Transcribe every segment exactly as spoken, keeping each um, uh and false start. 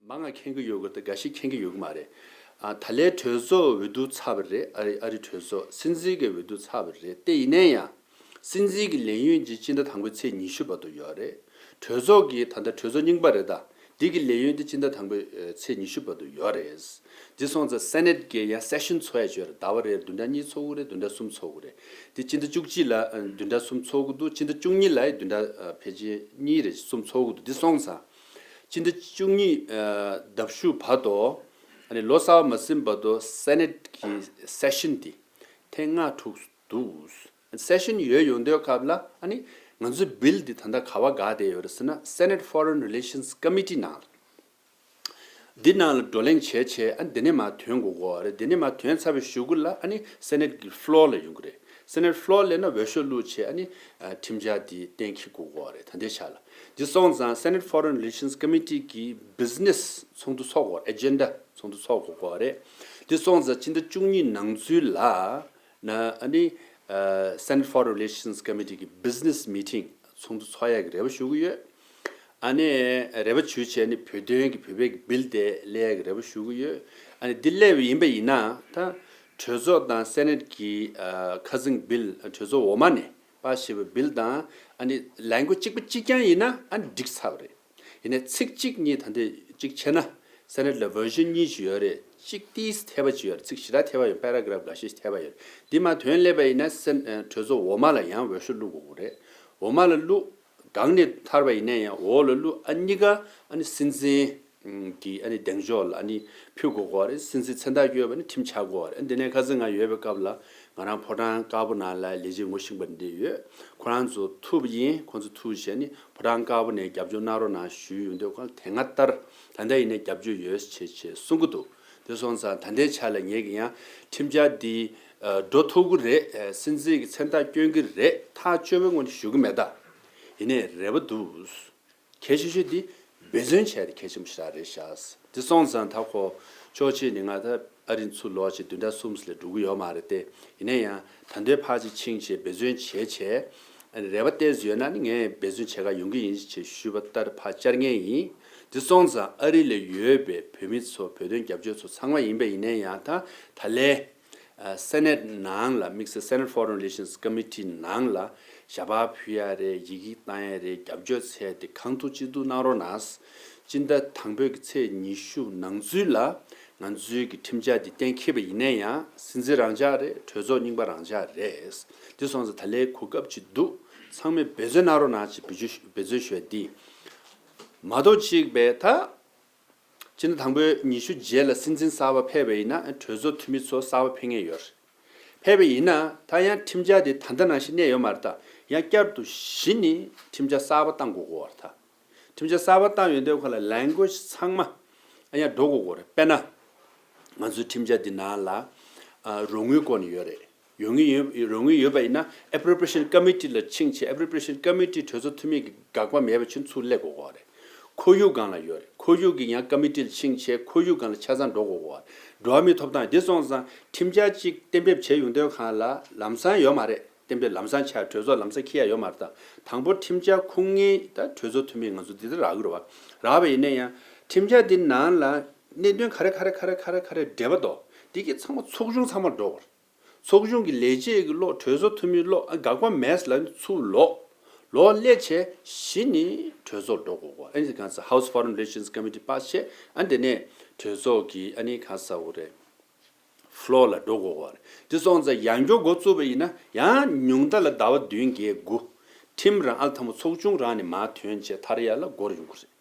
མང་ང་མཁྱེན་གྱི་ཡོད་གི་ད་འགའ་ཞིག་མཁྱེན་གྱི་ཡོད་གི་མ་རེད། ཨ་ད་ལའི་གྲོས་ཚོགས་འོས་བསྡུ་ཚར་བ་རེད། ཨ་རི་ཨ་རི་གྲོས་ཚོགས་སྲིད་འཛིན་གྱི་འོས་བསྡུ་ཚར་བ་རེད། དེ་ཡིན་ན་ཡང་། སྲིད་འཛིན་གྱི་ལས་ཡུན་གྱི་སྤྱི་ཟླ་དང་པོའི་ཚེས་ཉི་ཤུ་བར་དུ་ཡོད་རེད། གྲོས་ཚོགས་ཀྱི་ད་ལྟ་གྲོས་ཚོགས་རྙིང་པ་རེད་ད། འདི་གི་ལས་ཡུན་དེ་སྤྱི་ཟླ་དང་པོའི་ཚེས་ཉི་ཤུ་བར་དུ་ཡོད་རེད། འདི་སོང་ཙང་སེ་ནེ་ཊི་གི་ཡང་སེ་ཤན་ཚོགས་ཡ་ཅིག་ཡོད་རེད། ཟླ་བ་རེར་བདུན་ཕྲག་གཉིས་ཚོགས་ཀྱི་རེད། བདུན་ཕྲག་གསུམ་ཚོགས་ཀྱི་རེད། འདི་སྤྱི་ཟླ་བཅུ་གཅིག་ལ་བདུན་ཕྲག་གསུམ་ཚོགས་ཀྱི་འདུག་སྤྱི་ཟླ་བཅུ་གཉིས་ལ་བདུན་ཕྲག་ཕལ་ཆེར་གཉིས་རེ་གསུམ་ཚོགས་ཀྱི་འདུག་འདི་སོང་ཙང་། སྤྱི་ཟླ་བཅུ་གཉིས་ཟླ་བཞུགས་བར་དུ། ཨ་ནི་ལོ་གསར་པ་མ་ཟིན་བར་དུ་སེ་ནེ་ཊི་གི་སེ་ཤན་འདི་ཐེངས་ལྔ་འཁྲུགས་འདུག་སེ་ཤན་ཡོད་ཡོང་དུས་སྐབས་ལ་ཨ་ནི་ང་ཚོའི་བིལ་འདི་ད་ལྟ་ག་པར་བསྒར་བསྡད་ཡོད་རེད་ཟེར་ན། Senate Foreign Relations Committee ནང་ལ། འདི་ནང་ལ་བགྲོ་གླེང་བྱས་བྱས་ཨ་ནི་འདི་ནས་མར་ཐོན་དགོས་ཀྱི་ཡོད་རེད། འདི་ནས་མར་ཐོན་ཚར་བའི་གཞུག་གུ་ལ་ཨ་ནི་སེ་ནེ་ཊི་གི་ཕི་ལོར་ལ་ཡོང་གི་རེད། སེ་ནེ་ཊི་ཕི་ལོར་ལ་ཡོང་ན་འོས་ཤོག་བླུགས་བྱས་ཨ་ནི་ཁྲིམས་འཆར་འདི་གཏན་འཁེལ་དགོས་ཀྱི་ཡོད་རེད། ད་ལྟའི་ཆ་ལ། འདི་སོང་ཙང་Senate Foreign Relations Committee གི་བི་ཛི་ནེ་སི་ཚོགས་འདུ་ཚོགས་དགོས་རེད། ཨེ་ཇེན་ཌ་ཚོགས་འདུ་ཚོགས་དགོས་ཀྱི་ཡོད་རེད། འདི་སོང་ཙང་སྤྱི་ཟླ་བཅུ་གཉིས་ནང་ཚུད་ལ། ན་ཨ་ནི་Senate Foreign Relations Committee གི་བི་ཛི་ནེ་སི་མི་ཊིང་ཚོགས་འདུ་ཚོགས་ཡག་གི་རེ་བ་ཞུ་གི་ཡོད། ཨ་ནི་རེ་བ་ཞུ་བྱས་ནི་བོད་དོན་གྱི་བོད་པའི་གི་བིལ་དེ་སླེབས་ཡག་གི་རེ་བ་ཞུ་གི་ཡོད། ཨ་ནི་འདི་སླེབས་པ་ཡིན་པ་ཡིན་ན་ད་གྲོས་ཚོགས་དང་སེ་ནེ་ཊི་གི་ཁ་སང་བིལ་གྲོས་ཚོགས་འོག་མ་ནས་པ་ཞེས་པའི་བིལ་དང་ཨ་ནི་ལས་འགུལ་གཅིག་པ་གཅིག་རྐྱང་ཡིན་ན་ཨ་ནི་འགྲིག་ཚར་བ་རེད། ཡིན་ནའི་ཚིག་གཅིག་གཉིས་ད་ལྟ་གཅིག་བྱས་ན། སེ་ནེ་ཊི་ལ་བར་ཤན་གཉིས་ཤིག་ཡོད་རེད། གཅིག་ཏིས་ཐེབས་པ་ཅིག་ཡོད་རེད། ཚིག་ཞེ་དྲག་ཐེབས་པ་ཡོད། པེ་ར་གྷ་རབ་འགའ་ཤས་ཤིག་ཐེབས་པ་ཡོད་རེད། འདི་མར་ཐོན་སླེབས་པ་ཡིན་ན་སེ་ཨ་གྲོས་ཚོགས་འོག་མ་ལ་ཡང་འོས་ཤོག་བླུག་དགོས་ཀྱི་རེད། འོག་མ་ལ་བླུག་སྒང་ནས་ཐར་པ་ཡིན་ན་ཡང་འོག་ལ་བླུག་ཨ་གཉིས་ཀ་ཨ་ནི་སྲིད་འཛིན་གྱི་ཨ་ནི་གདེང་འཇོག་ལ་ཨ་ནི་ཕུལ་དགོས་ཀྱི་རེད། སྲིད་འཛིན་མཚན་རྟགས་བཀོད་པ་ནི་ཁྲིམས་ཆགས་དགོས་རེད། འདི་ནས་ཁ་སང་ང་ཡོད་པའི་སྐབས་ལ་ང་རང་ཕོ་བྲང་དཀར་པོ་ནང་ལ་ལས་བྱེད་ངོ་ཤེས་པ་འདི་ཡོད། ཁོ་རང་ཚོ་ཐུག་པ་ཡིན། ཁོ་ཚོ་ཐུག་བྱས་ནི་ཕོ་བྲང་དཀར་པོ་ནས་རྒྱབ་སྐྱོར་གནང་རོགས་གནང་ཞུས་ཡོང་དུས་ཁོང་དེ་སྔ་ལྟར་ད་ལྟ་ཡིན་ནའི་རྒྱབ་སྐྱོར་ཡོད་ཅེས་ཅེས་གསུང་གི་འདུག་དེ་སོང་ཙང་ད་ལྟའི་ཆ་ལ་ངེད་ཀྱི་ཡང་ཁྲིམས་འཆར་འདི་འགྲོ་ཐུབ་ཀྱི་རེད། སྲིད་འཛིན་གྱི་མཚན་རྟགས་སྐྱོན་གྱི་རེད། ཐག་གཅོད་པའི་ངོས་ནས་ཞུ་གི་མེད་ད། ཡིན་ནའི་རེ་བ་འདུག་གལ་ཆེ་ཤོས་འདི་འབད་བརྩོན་བྱས་ཏེ་གལ་ཆེན་པོ་ཞེ་དྲག་རེད་ཤག་འདི་སོང་ཙང་ད་ཁོ་ཕྱོགས་གཅིག་ནས་ང་ད་ཨ་རི་ཚུར་ལོག་ཅིག་བདུན་ཕྲག་གསུམ་ཙམ་ལས་འགྲོ་གི་ཡོད་མ་རེད་དེ། ཡིན་ན་ཡང་ད་དུང་ཕར་ཅིག་ཕྱིན་བྱས་འབད་བརྩོན་བྱས་བྱས། ཨ་ནི་རེ་བ་ཏོག་ཙམ་ཡོད་ན་ནི་ངས་འབད་བརྩོན་བྱེད་ག་ཡོང་གི་ཡིན་ཞེས་ཞུས་པ་ལྟར་ཕར་བཅར་མཁན་ཡིན། འདི་སོང་ཙང་ཨ་རི་ལ་ཡོད་པའི་བོད་མི་ཚོ་བོད་དོན་རྒྱབ་སྐྱོར་ཚོ་ཚང་མ་ཡིན་པ་ཡིན་ན་ཡང་ད་ད་ལས། སེ་ནེ་ཊི་ནང་ལ་དམིགས་བསལ་Senate Foreign Relations Committee ནང་ལ་ཞལ་པར་ཕུལ་ཡ་རེད། ཡི་གེ་བཏང་ཡ་རེད། རྒྱབ་སྐྱོར་ཚད་དེ་གང་ཐུབ་ཅི་ཐུབ་གནང་རོགས་གནང་། སྤྱི་ཟླ་དང་པོའི་གི་ཚེས་ཉི་ཤུ་ནང་ཚུད་ལ་ང་ཚོའི་གི་ཁྲིམས་འཆར་འདི་གཏན་འཁེལ་བ་ཡིན་ན་ཡང་སྲིད་འཛིན་རང་འཇགས་རེད། གྲོས་ཚོགས་རྙིང་པ་རང་འཇགས་རེད། འདི་སོང་ཙང་ད་ལའི་གོ་སྐབས་ཅིག་འདུག་ཚང་མས་འབད་བརྩོན་གནང་རོགས་གནང་ཅེས་འབོད་ཚིག་ཞུ་ཡ་འདི་མ་གཏོགས་ཅིག་པས་ད། སྤྱི་ཟླ་དང་པོའི་ཉི་ཤུ་རྗེས་ལ་སྲིད་འཛིན་གསར་པ་ཕེབས་པ་ཡིན་ན་གྲོས་ཚོགས་འཐུས་མི་ཚོ་གསར་པ་ཕེབས་མཁན་ཡོད་རེད། ཕེབས་པ་ཡིན་ན་ད་ཡང་ཁྲིམས་འཆར་དེ་ད་ལྟ་ནང་བཞིན་གནས་ཡོད་མ་རེད་ད། ཡང་བསྐྱར་དུ་གཞི་ནས་ཁྲིམས་འཆར་གསར་པ་བཏང་དགོས་ཀྱི་ཡོད་རེད་ད། ཁྲིམས་འཆར་གསར་པ་བཏང་ཡོང་དུས་ཁོ་ལ་ལེང་གུ་ཨེ་ཇི་ཚང་མ་ཡང་འགྲོ་དགོས་ཀྱི་ཡོད་རེད། དཔེར་ན། ང་ཚོའི་ཁྲིམས་འཆར་འདི་ནང་ལ་ཨ་རོགས་དངུལ་སྐོར་ནས་ཡོད་རེད། ཡོང་གི་ཡོད། རོགས་དངུལ་ཡོད་པ་ཡིན་ན་Appropriation Committee ལ་ཕྱིན་བྱས་Appropriation Committee གྲོས་ཚོགས་འཐུས་མི་གི་དགག་པ་མེད་པ་ཕྱིན་ཚུར་སླེབས་དགོས་ཀྱི་ཡོད་རེད། ཁོར་ཡུག་སྒང་ལ་ཡོད་རེད། ཁོར་ཡུག་གི་ཡང་Committee ལ་ཕྱིན་བྱས་ཁོར་ཡུག་སྒང་ལ་ཆ་ཚང་འགྲོ་དགོས་ཀྱི་ཡོད་རེད། འགྲོ་བ་མིའི་ཐོབ་ཐང་འདི་སོང་ཙང་ཁྲིམས་འཆར་གཅིག་གཏན་འབེབས་བྱས་ཡོང་དུས་སྒང་ལ་ལམ་སང་ཡོད་མ་རེད། གཏན་འབེབས་ལམ་སང་ཆགས་གྲོས་ཚོགས་ལམ་སང་འཁེལ་ཡ་ཡོད་མ་རེད་ད། དང་པོ་ཁྲིམས་འཆར་ཁུངས་སྣེ་ད་གྲོས་ཚོགས་འཐུས་མི་ང་ཚོ་འདི་ལྟར་རག་གི་རེད་བ། རག་པ་ཡིན་ན་ཡང་ཁྲིམས་འཆར་འདི་ནང་ལ་གནད་དོན་ག་རེ་ག་རེ་ག་རེ་ག་རེ་ག་རེ་འབྲེལ་བ་འདུག་འདི་གི་ཚང་མ་ཚོགས་ཆུང་ཚང་མར་འགྲོ་དགོས་རེད། ཚོགས་ཆུང་གི་ལས་བྱེད་ཀྱི་ལོག་གྲོས་ཚོགས་འཐུས་མི་ལོག་ཨ་དགག་པ་མེད་ལ་ཚུར་ལོག་ལོག་སླེབས་བྱས་གཞི་ནས་གྲོས་ཚོགས་འགྲོ་དགོས་ཀྱི་ཡོད་རེད། ཨ་ནི་གང་ཟེར་House Foreign Relations Committee པ་བྱས་ཨ་འདི་ནས་གྲོས་ཚོགས་ཀྱི་ཨ་ནི་གང་ཟེར་དགོས་རེད། ཕི་ལོར་ལ་འགྲོ་དགོས་ཀྱི་ཡོད་རེད། འདི་སོང་ཙང་ཡང་བསྐྱར་འགོ་བཙུགས་པ་ཡིན་ན་ཡང་ཉུང་མཐའ་ལ་ཟླ་བ་བདུན་བརྒྱད་དགུ། ཁྲིམས་རང་ཨ་ལ་ཐ་མ་ཚོགས་ཆུང་རང་ནས་མར་ཐོན་བྱས་ཐར་ཡ་ལ་འགོར་ཡོང་གི་རེད།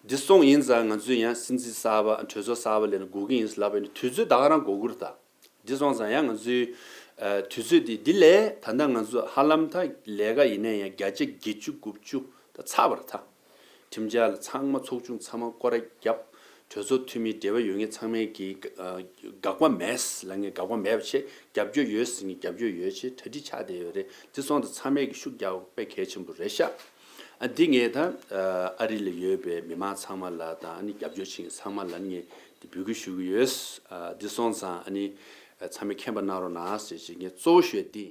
འདི་སོང་ཡིན་ཙང་ང་ཚོས་ཡང་སྲིད་འཛིན་གསར་པ་གྲོས་ཚོགས་གསར་པ་སླེབས་ན་དགོས་ཀྱི་ཡིན་ལབ་པ་ཡིན་ན་དུས་ཚོད་ད་ག་རང་འགོར་གྱི་རེད་ད། འདི་སོང་ཙང་ཡང་ང་ཚོའི་ཨ་དུས་ཚོད་འདི་འདི་ལས་ད་ལྟ་ང་ཚོ་ཧ་ལམ་ད་ལས་ཀ་ཡིན་ན་ཡང་བརྒྱ་ཆ་བརྒྱད་ཅུ་དགུ་བཅུ་ད་ཚར་བ་རེད་ད། ཁྲིམས་འཆར་ལ་ཚང་མ་ཚོགས་ཆུང་ཚང་མ་སྐོར་ར་བརྒྱབ། གྲོས་ཚོགས་འཐུས་མི་འབྲེལ་བ་ཡོད་མཁན་ཚང་མས་ཀྱི་ཨ་དགག་པ་མེད་ལབ་མཁན་དགག་པ་མེད་པ་བྱས། རྒྱབ་སྐྱོར་ཡོད་ཟེར་མཁན་རྒྱབ་སྐྱོར་ཡོད་ཅེས་གྲ་སྒྲིག་ཆགས་བསྡད་ཡོད་རེད། འདི་སོང་ཙང་ཚང་མས་ཀྱི་ཤུགས་རྒྱག་པ་དཔེ་གལ་ཆེན་པོ་རེད་ཤག་ཨ་འདི་ངས་ད་ཨ་རི་ལ་ཡོད་པའི་མི་མང་ཚང་མ་ལ་དང་ཨ་ནི་རྒྱབ་སྐྱོར་བྱེད་མཁན་ཚང་མ་ལ་ངས་འདི་འབོད་སྐུལ་ཞུ་གི་ཡོད། ཨ་འདི་སོང་ཙང་ཨ་ནི་ཚང་མས་མཁྱེན་པ་གནང་རོགས་གནང་ཟེར་ཅིག་ངས་གཙོ་བོ་ཞུ་ཡ་འདི།